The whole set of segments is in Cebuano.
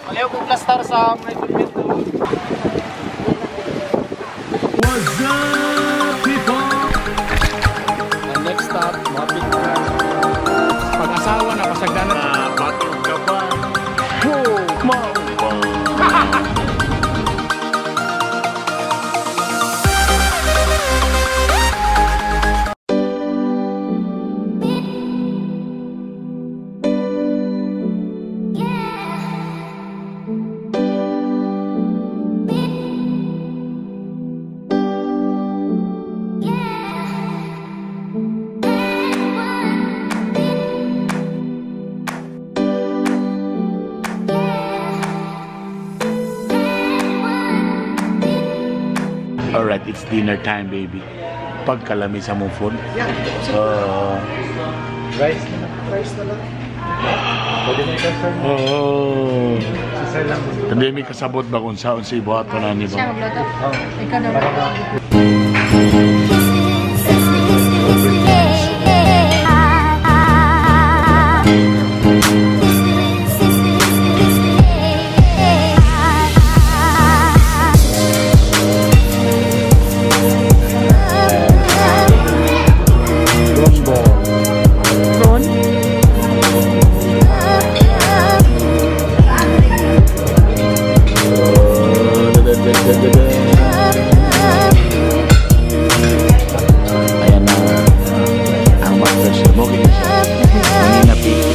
Maliw kong plastar sa mga equipment. What's up, people? Ang next stop, mapit na. Pag-asawa na pasagdanan. Batog ka pa. Oh, Alright, it's dinner time, baby. Pagkalami sa mong food. Rice na lang. Rice na lang. Pwede na ikaw, sir. Oh. Si sir lang. Hindi may kasabot ba kung saan si ibuhato na ni Siya ba? magluto. Oh. Ikaw na Para magluto. Prawn? Ayan na ang master chef. Mo gini siya. Hindi na piki.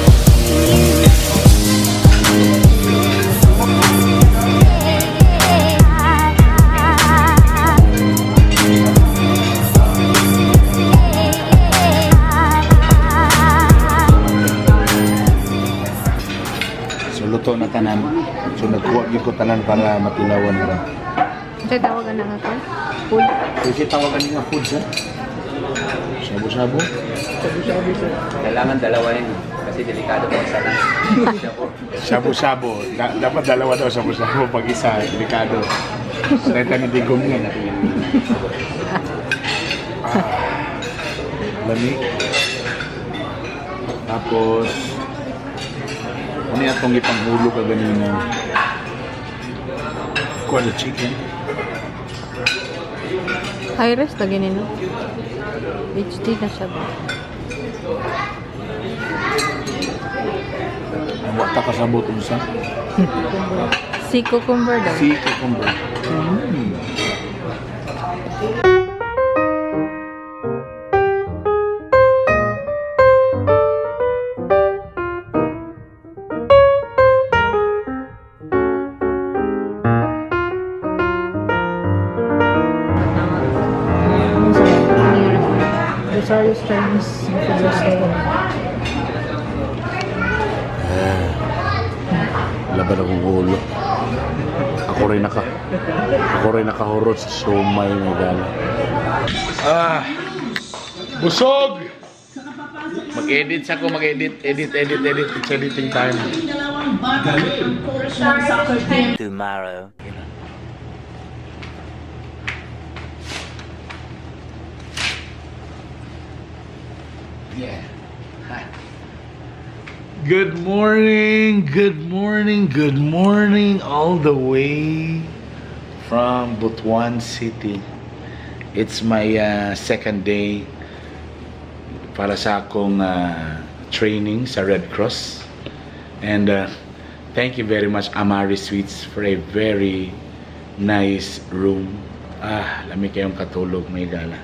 So luto na tanan. So nagkuha gyud ko tanan para matilawan ra. Siya tawagan na nga ko. Food. Kasi tawagan nga food sa. Shabu-shabu. Kailangan dalawa yun. Kasi delikado po sa lang. Siya po. Shabu-shabu. Dapat dalawa daw shabu-shabu pag isa, delikado. Patay tayo ni Digong yan. Lami. Tapos, ano yung atong ipanghulo ka ganina? Kuha the chicken. High res na gini, no? HD na siya ba? Ang wata kasabot unsa? Sea cucumber daw. Sea cucumber. Mm. Rosario's Chinese Seafood Restaurant. Laban akong ulo. Ako rin nakahurot sa siomay ng gala. Ah, busog! Mag-edit sa ako, mag-edit, edit, edit, edit. It's editing time. Tomorrow. Yeah. Good morning, good morning, good morning, all the way from Butuan City. It's my second day para sa akong training sa Red Cross. And thank you very much, Amari Suites, for a very nice room. Ah, lami kayong katulog, may gala.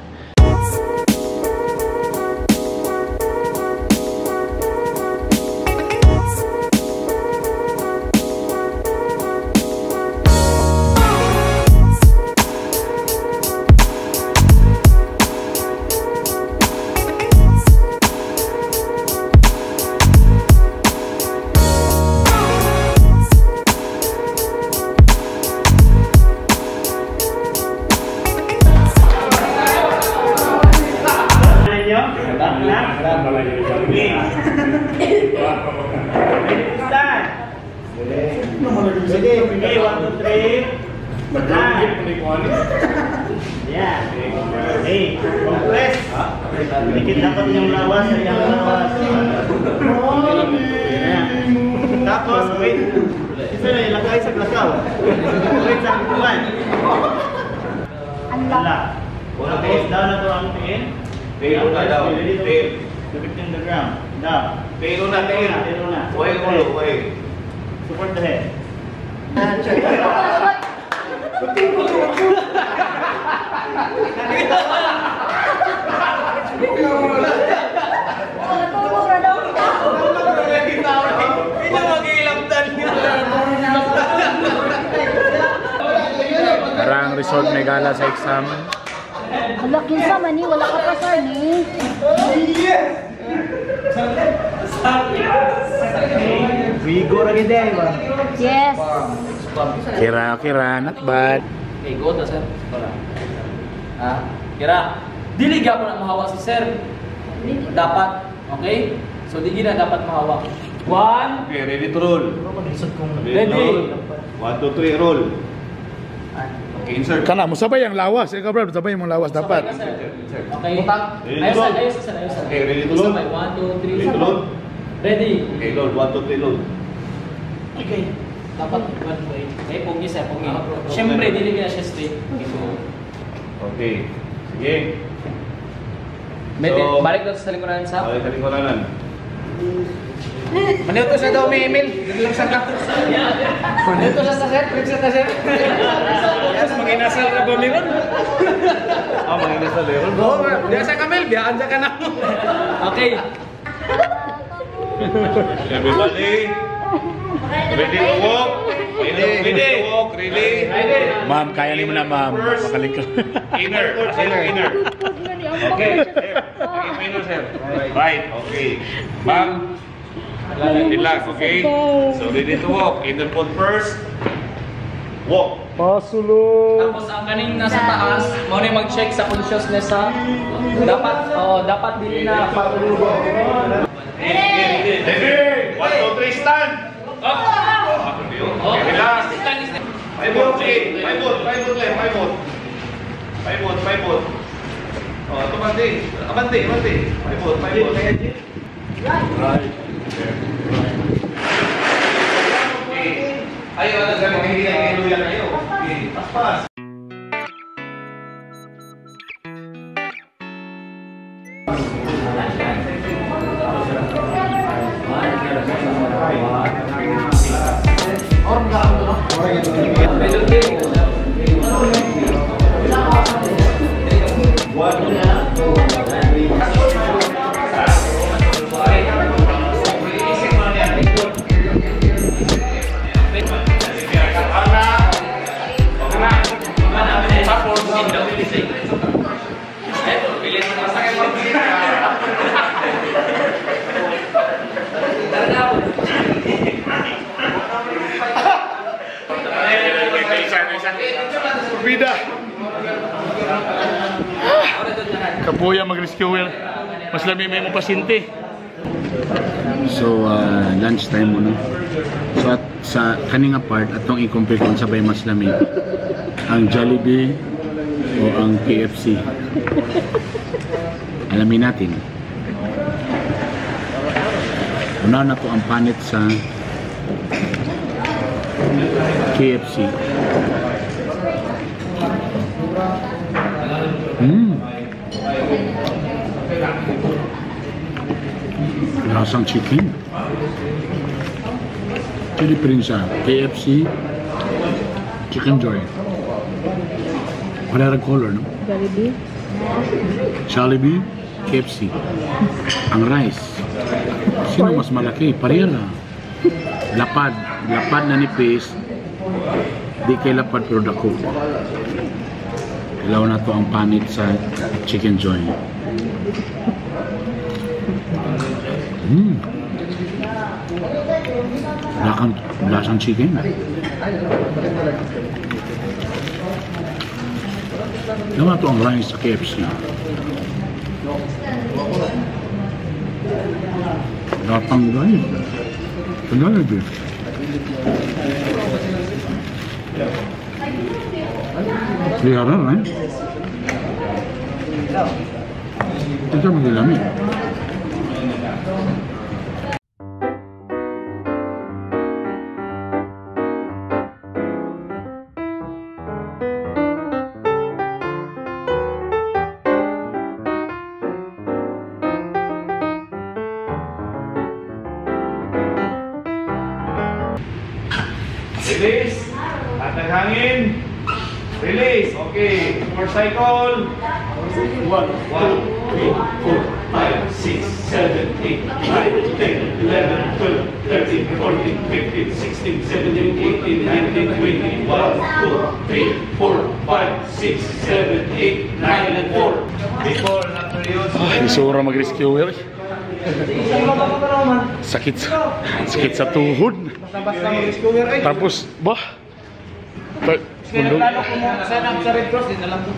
Ready? Okay, 1, 2, 3. Yeah. Okay, compress. Dikit dapat yung lawas sa iyang lawas. Yeah. Tapos, wait. Isa na, ilakay sa lakaw. Wait sa likuan. Unlock. Okay, down na to ang tail. Tail una daw. Tail. To victim the ground. Down. Tail una, tail. Tail una. Huwag ulo, huwag. Support the head. Parang resort may gala sa exam. Wala kinsa man ni, wala ka pa sir ni. Rigo ra gid ay ba? Yes. Kira, kira, not bad. Okay, go to sir. Wala. Ha? Kira, dili gyapon na mahawa si sir. Dapat, okay? So dili na dapat mahawa. One. Okay, ready to roll. Ready. 1, 2, 3, roll. Okay, insert. Kana, musabay ang lawas. Ikaw, bro, musabay mong lawas dapat. Okay. Ready Ayos to roll. ayos sir, ayos sir. Okay, ready to roll. Sabay. 1, 2, 3. Ready to roll. Ready. Okay, roll. 1, 2, 3, roll. Okay. Dapat one way. Okay, pogi sir, pogi. Siyempre, dili na siya straight. Okay. Sige. So, balik daw sa likuran sa. Balik sa likuran. Maniuto sa daw may email. Lang sa ka. Maniuto sa sir, trip sa sir. Yes, manginasal ra ba meron? Ah, manginasal meron. Oo, diya sa kamel, biyaan sa ka na. Okay. Everybody, ready to walk? Ready, ready to walk, ready? Ma'am, kaya niyo na, ma'am. Makaling ka. Inner, inner, inner. Okay. Inner, sir. Right, okay. Ma'am, relax, okay? So, ready to walk. Inner foot first. Walk. Pasulong! Tapos ang kaning nasa taas, mo na mag-check sa consciousness ha. Dapat, oh, dapat dili na patulog. Ready! Ready! 1, 2, 3, stand! Up! Okay, relax. 5 foot, okay. 5 foot, 5 foot left, 5 foot. 5 foot, 5 foot. Oh, ito bante. Abante, abante. 5 foot, 5 foot. Right. Okay. Ay, wala sa mga hindi na iluyan kayo. Okay, paspas. Bida. Kapuya mag-rescuer. Mas lami may mo pasyente. So, lunch time muna. So, at sa kaninga part, atong i-compare kung sabay mas lami. Ang Jollibee o ang KFC. Alamin natin. Una na po ang panit sa KFC. Lasang chicken. Chili Prinsa, KFC, Chicken Joy. Wala rin color, no? Jollibee. Jollibee, KFC. Ang rice. Sino mas malaki? Parera. Lapad. Lapad na nipis. Di kay lapad pero dako. Ilaw na to ang panit sa Chicken Joy. Lasang chicken. Ilaw na to ang rice sa KFC. Lasang rice. Sa Jollibee. Clearer, right? Ito maglalami. Release. Hatag hangin. Release. Okay. Four cycle. 1, 2, 3, 4, 5, 6, 7, 8, 9, 10, 11, 12, 13, 14, 15, 16, 17, 18, 19, 20. 1, 2, 3, 4, 5, 6, 7, 8, 9, and 4. Before and after use. Ah, isura mag-rescuer. Sakit sa tuhod. Basta mag-rescuer ay. Tapos, bah. Kaya nagplano ko mo sign up sa Red Cross, din alam ko.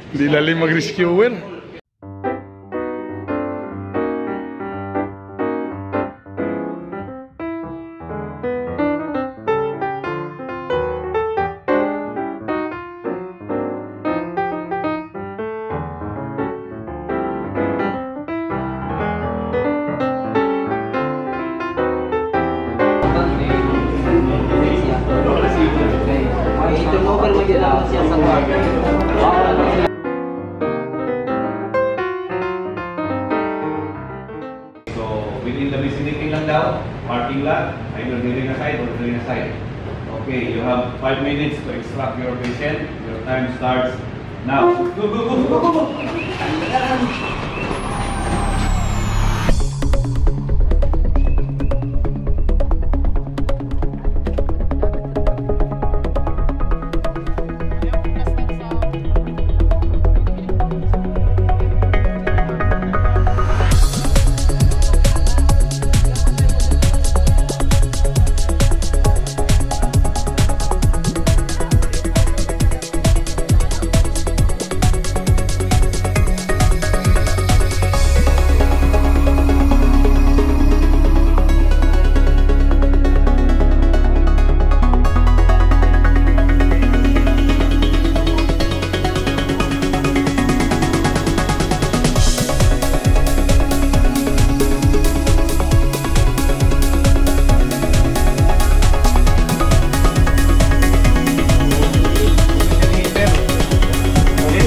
Di lalim mag-rescuer. So, within the vicinity lang daw, parking lot, either diri na side or diri na side. Okay, you have 5 minutes to extract your patient. Your time starts now. Go, go, go, go, go, go!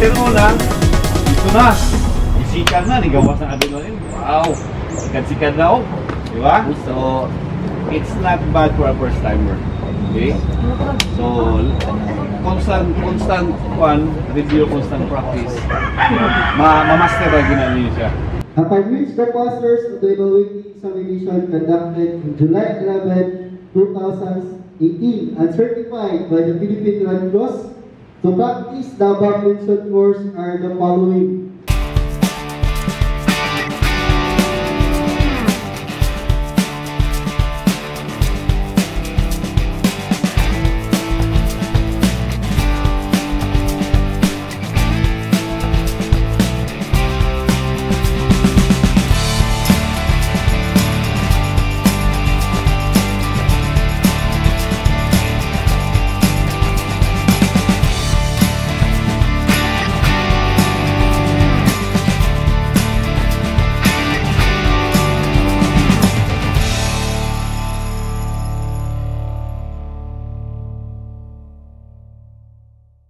Later on, ito na. Isikan na, nigawas ng adrenaline. Wow! Sikat-sikat na, oh. Di ba? So, it's not bad for a first timer. Okay? So, constant one, review, constant practice. Ma-master na ginanyo siya. Upon which the posters of the evaluating examination conducted on July 11, 2018 and certified by the Philippine Red Cross to practice the above mentioned course are the following.